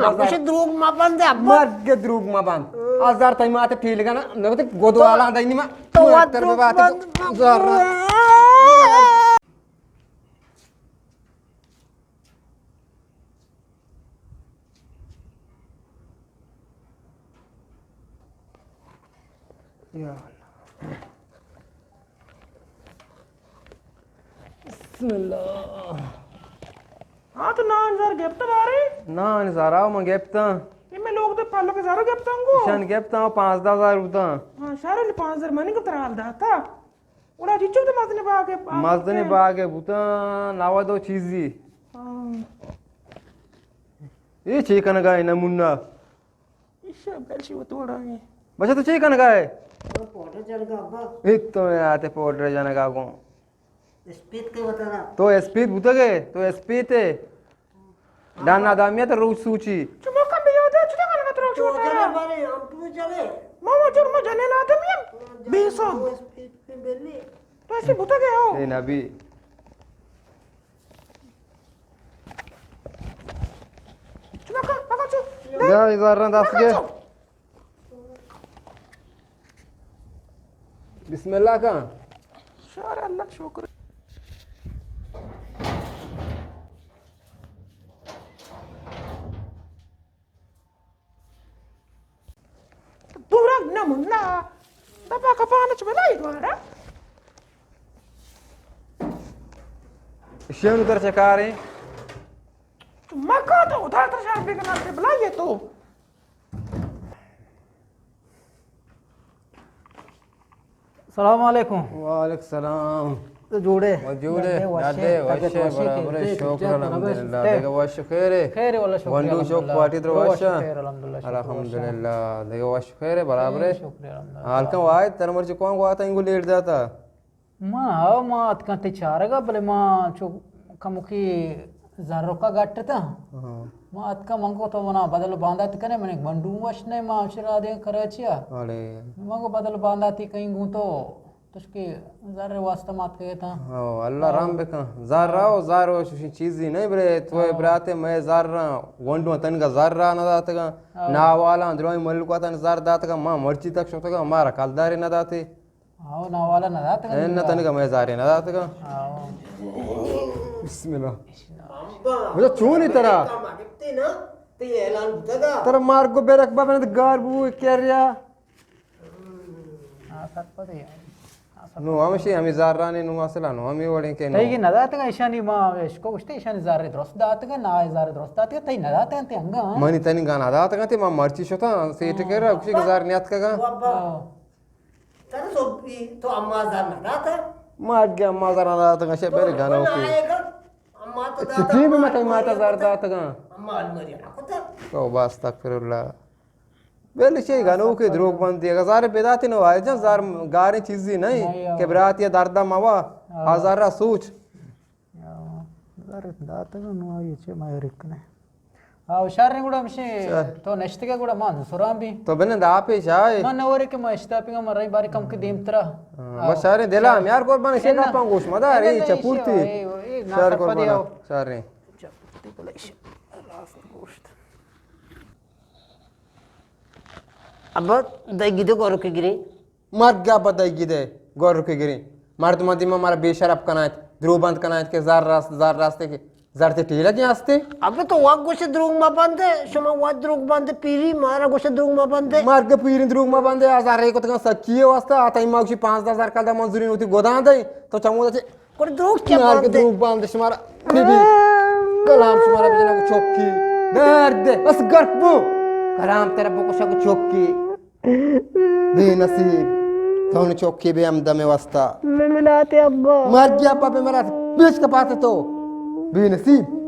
بس گوشے دروگ مہ بند ابا۔ مرگ دروگ مہ بند۔ ہزار تئی مات ٹیلگا نہ، نہ تو گدوالا دینی ما۔ تو تو اتر دروگ بات بند۔ زر۔ یا اللہ۔ بسم اللہ۔ ہاں، تو نان زر گپت بارے؟ نان زر آؤ من گپتاں۔ یہ میں لوگ تو پلو کے زر گپتاں گو۔ شان گپتاں، پانزدہ ہزار بوتاں۔ ہاں، شارو نے پانزدہ ہزار منی کو ترال داتا۔ گڑا چچو تو مزنیں باغ ء، مزنیں باغ ء بوتاں، نود و چیزی۔ ہاں۔ اے چے کنگا ئے نمونہ؟ ایشا بلشی وت وڑا ئے۔ بچہ تو چے کنگا ئے؟ پاؤڈر جنگا ابا۔ اے تو آتے پاؤڈر جنگا گوں۔ اسپیت کے وتارا۔ تو اسپیت بوتگ ئے، تو اسپیت ئے۔ ڈن آدمی ء تو روچ سوچی۔ چمو کم بیادے، چطور کنگا تو روچ تو وتارا؟ جنے بارے، ہم تو جنے۔ ما وجر ما جنین آدمی ہم۔ بے سام۔ تو اسپیت کے بلی۔ تو ایسے بوتا گیا ہو۔ اے نبی۔ چمو کم، بابا چو۔ یا، اے زر دست گے۔ بسم اللہ کن۔ شار اللہ شکر۔ دورا نمونا۔ دپا کپانا چ بلائی دوارا۔ شنو در چکاریں؟ مکا تو ادھر تر شان بگنا تے بلائیے تو۔ السلام علیکم۔ وعلیکم السلام۔ تو جوڑے؟ و جوڑے، ڈڈے وشے، ڈڈے وشے، برابر، شکر الحمدللہ۔ دیگہ وش خیرے؟ خیرے واللہ، شکر گونڈو شوق پارٹی در وش؟ خیر الحمدللہ، شکر الحمدللہ۔ دیگہ وش خیرے، برابرے؟ شکر الحمدللہ۔ حال کن واحد تر مرچی کون گواتا انگو لیٹ داتا؟ ما، ہاو، ما اتکاں تئی چارگا، بلے ما چو کموکی زرکا گٹ اتاں۔ ہاں۔ ما اتکاں، من گو تو منا بدل باندات کنے، من گونڈو وش نہ، ما ہمشی را دیں کراچی آ۔ اڑے۔ من گو بدل بانداتی کہیں گوں تو، تشکی زر واسطہ ما اتکے تاں۔ ہاں، اللہ رحم بکن۔ زر آو، زر و چوشیں چیزی نہیں برے، تو براتے میں زر گونڈو تنگا زر نہ داتگا۔ ہاں۔ ناوالا دروی ملکا تن زر داتگا، ما مرچی تک شتگا، مارا کلدارے نہ داتے۔ آو، ناوالا نہ داتگ اے، انت۔ نہ تنگا مئے زارے نہ داتگ۔ آو۔ بسم اللہ۔ مجھے چونی ترا؟ ترا مارگو بیرک بابا نے گار بو کیا ریا؟ نو ہمشی ہمیں زارانے نو مسئلہ نو ہمیں وڑیں کہ نو۔ تئی نہ داتگ ایشانی، ما اشکو گشتے ایشانی زارے درست داتگ، نا زارے درست داتگ، تئی نہ داتگ انت انگا۔ منی تنگا نہ داتگ انت، ما مرچی شتاں، سیٹ کرا، کچھ زار نیاتکگا۔ آو۔ ترا سوبی تو اما زر نہ داتا؟ ما اگے اما زر نہ داتا، گشے تو بیر گنو کے۔ اما تو داتا، سٹی میں مت ماتا زر داتا گا۔ اما الماری نہ کتا۔ تو بس استغفر اللہ۔ بل چے گنو کے دروگ بندی، اگر زر بداتی نو آئے جان زر گاریں چیزی نہیں کہ براتی دردا موا، ہزار را سوچ۔ یا، زر داتگ نو آئی چے مہر کنے۔ آ، شر گڑا مشے تو نشتگے گڑا ما سران بی۔ تو بنند آپے شاہ۔ ما نورے کہ ما اشتاپی ما رہی باری کم کے دیم ترا۔ ہاں، بس شر دلا ہم یار قربان شے گپاں گوش مدار، اے چپورتی۔ شر قربان۔ شر۔ ابا دگی دے گورو کے گریں۔ مرگ ء پد ء گدے گور کے گریں۔ مردماں دیما مارا بے شرپ کنائت، درو بند کنائت کہ زر راست، زر راستے کہ زر تے ٹیلگیں ہستے۔ ابے تو وت گوشے دروگ مہ بندے، شما وت دروگ بندے، پیری مارا گوشے دروگ مہ بندے۔ مرگ پیریں دروگ مہ بندے، ہزار رے کتگاں سکی واسطہ، آ تئی ما گوشی پانزدہ ہزار کلدار منظوری نوتی گداں دے، تو چمودا چے گڑا دروگ چے نارگ بندے؟ دروگ بندے شمارا بی بی۔ کلام شمارا بجنگ چوکی۔ درد۔ بس گرک بو۔ کلام ترا بکشگ چوکی۔ بے نصیب۔ تو نے چوکی بے ہمدمے واسطہ۔ بملاتے ابا۔ مر گیا ابا بمرات۔ بیچ کپاتے تو۔ بے نصیب۔